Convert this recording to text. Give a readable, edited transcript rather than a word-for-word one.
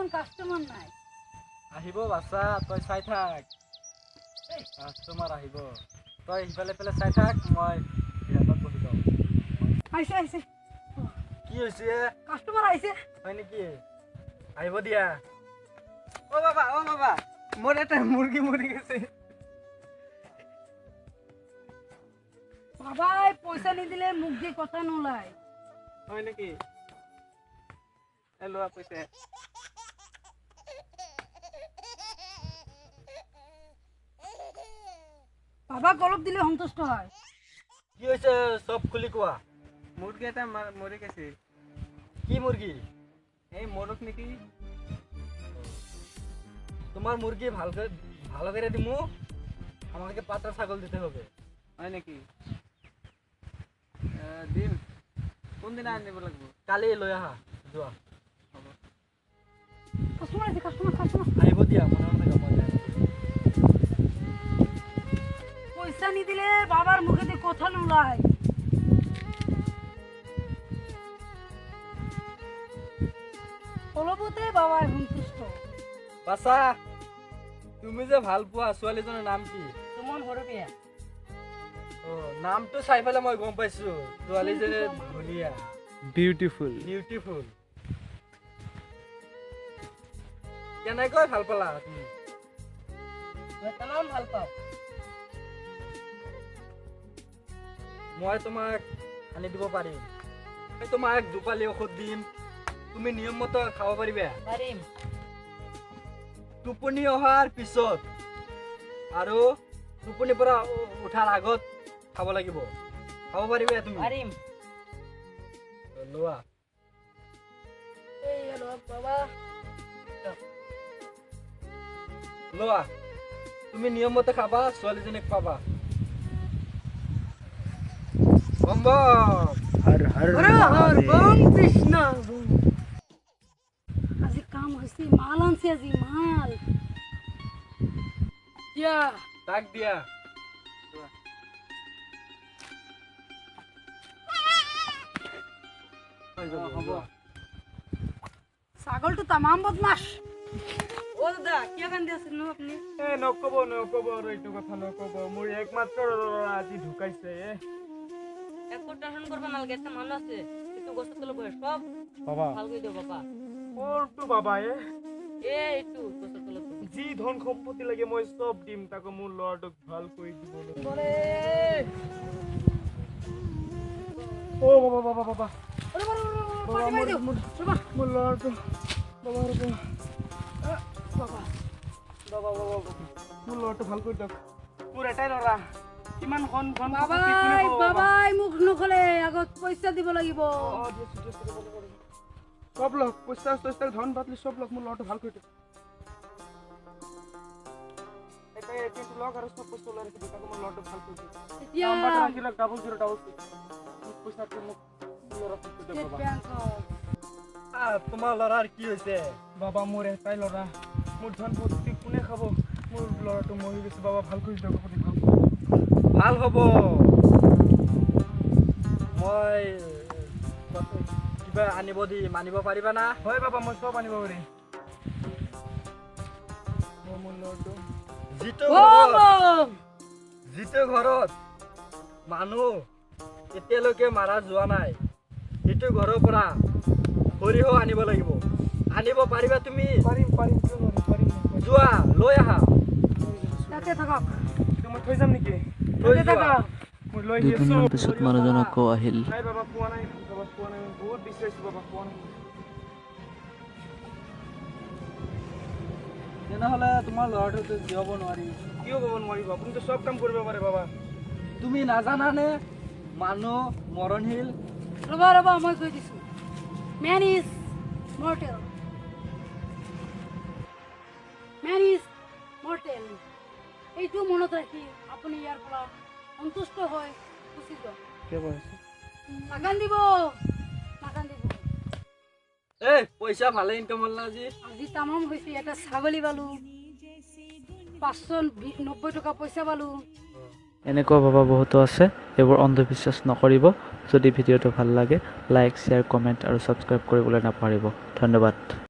দেখোন কাষ্টমাৰ নাই। আহিব বাচ্চা, তই চাই থাক, কাষ্টমাৰ আহিব। তই সিফালে পেলাই চাই থাক, মই সিহঁতত বহি লওঁ। আহিছে আহিছে। কি হৈছে? কাষ্টমাৰ আহিছে। হয় নেকি? আহিব দিয়া। অ বাবা, অ বাবা, মোৰ এটা মুৰ্গী মৰি গৈছে। বাবাই পইচা নিদিলে মুখ দি কথা নোলায়। হয় নেকি? লোৱা পইচা। বাবাক অলপ দিলে সন্তুষ্ট হয়। কি হৈছে চব খুলি কোৱা। মুৰ্গী এটা মৰি গৈছে। কি মুৰ্গী? এই মৰক নেকি? তোমাৰ মুৰ্গী ভালকৈ ভালো করে দিমু, আমাকে পাতা ছাগল দিতে হবে। হয় নেকি? দিম। কোনদিনা আনিব লাগিব? কালি লৈ আহা। যোৱা। কাষ্টমাৰ আহিছে, কাষ্টমাৰ কাষ্টমাৰ আহিব দিয়া, মনে মনে থাকা, মই যাই। পইচা নিদিলে বাবাৰ মুখেদি কথা নোলায়। অলপতে বাবাই সন্তুষ্ট। বাচা, তুমি যে ভাল পোৱা ছোৱালীজনীৰ নাম কি? সুমন সৰপীয়া। অ, নামটো চাই পেলাই মই গম পাইছো ছোৱালীজনী ধুনীয়া, বিউটিফুল। বিউটিফুল। কেনেকৈ ভাল পালা তুমি? মই তামাম ভাল পাওঁ। মই তোমাক আনি দিব পাৰিম। মই তোমাক দুপালি ঔষধ দিম, তুমি নিয়ম মতে খাব পাৰিবা? পাৰিম। টোপনি অহাৰ পিছত আৰু টোপনিৰ পৰা উঠাৰ আগত খাব লাগিব। খাব পাৰিবা তুমি? পাৰিম। লোৱা। এই লওক বাবা। লোৱা, তুমি নিয়ম মতে খাবা, ছোৱালীজনীক পাবা। বম বম। হৰ হৰ হৰ হৰ বম কৃষ্ণ। আজি কাম হৈছে, মাল আনছে আজি, মাল। দিয়া। তাক দিয়া। হ'ব। ছাগলটো তামাম বদমাছ। ও দাদা, কিয় কান্দি আছিল নো আপুনি? এ নকব নকব আৰু এইটো কথা নকব। মোৰ একমাত্ৰ ল'ৰা আজি ঢুকাইছে। এ একো টেনশন কৰিব নালাগে, এটা মানুহ আছে, এইটো গছৰ তলত বহে, চব বাবা। ভাল কৰি দিব বাবা। কোনটো বাবা? এ এ এইটো গছৰ তলত বহে। যি ধন সম্পত্তি লাগে মই চব দিম তাকো, মোৰ ল'ৰাটোক ভাল কৰি দিব। অ বাবা বাবা বাবা, ৰ'বা, ৰ'বা, ৰ'বা, পানী মাৰি দিওঁ। ৰ'বা। মোৰ ল'ৰাটো বাবা, ৰ'ব বাবা। বাবা বাবা, মোৰ ল'ৰাটো ভাল কৰি দিয়ক। মোৰ এটাই ল'ৰা, ইমান ধন ধন বাবাই বাবাই মুখ নোখোলে, আগত পইচা দিব লাগিব। চব লওক, পইচা চইচা ধন বাতলি চব লওক, মোৰ ল'ৰাটো ভাল কৰি দিয়ক। এটা এটিএমটো লওক আৰু চব পইচা ওলাই ৰাখি দিয়ক, তাকো মোৰ ল'ৰাটো ভাল কৰি দিয়ক। এতিয়া নাম্বাৰটো ৰাখি লওক, 0066। মোক পইচাটো মোক ল'ৰা কৰি দিয়ক ষ্টেট বাবা। বেংকত। তোমাৰ ল'ৰাৰ কি হৈছে? বাবা, মোৰ এটাই ল'ৰা, মোৰ ধন সম্পত্তি কোনে খাব? মোৰ ল'ৰাটো মৰি গৈছে বাবা, ভাল কৰি দিয়ক আপুনি, ভাল কৰি দিয়ক। ভাল হ'ব। মই কিবা আনিব দিম, আনিব পাৰিবা না? হয় বাবা, মই চব আনিব পাৰিম। অ, মোৰ ল'ৰাটো যিটো বম ঘৰত বম। যিটো ঘৰত মানুহ এতিয়ালৈকে মাৰা যোৱা নাই, সেইটো ঘৰৰ পৰা সৰিয়হ আনিব লাগিব। আনিব পাৰিবা তুমি? পাৰিম পাৰিম, কিয় নোৱাৰিম, পাৰিম মই, পাৰিম। যোৱা, লৈ আহা। তাতে থাকক। এইটো মই থৈ যাম নেকি? লৈ তাতে যোৱা। থাকক। মই লৈ আহি আছো। দুদিনমান পিছত মানুহজন আকৌ আহিল। নাই বাবা, পোৱা নাই বাবা, পোৱা নাই। মই বহুত বিচাৰিছো বাবা, পোৱা নাই। তেনেহ'লে তোমাৰ ল'ৰাটোতো জীয়াব নোৱাৰি। কিয় ক'ব নোৱাৰিব? আপুনিতো চব কাম কৰিব পাৰে বাবা। তুমি নাজানানে মানুহ মৰণশীল? ৰ'বা ৰ'বা, মই কৈ দিছোঁ। Man is mortal, man is mortal. এইটো মনত ৰাখি আপুনি ইয়াৰ পৰা সন্তুষ্ট হৈ গুচি যাওক। নাকান্দিব, নাকান্দিব। এই পইচা ভালে ইনকাম হ'ল না আজি? আজি তামাম হৈছে। এটা ছাগলী পালোঁ, 590 টকা পইচা পালোঁ। এনেকুৱা বাবা বহুতো আছে, এইবোৰ অন্ধবিশ্বাস নকৰিব। যদি ভিডিঅ'টো ভাল লাগে লাইক, শ্বেয়াৰ, কমেণ্ট আৰু ছাবস্ক্ৰাইব কৰিবলৈ নাপাহৰিব। ধন্যবাদ।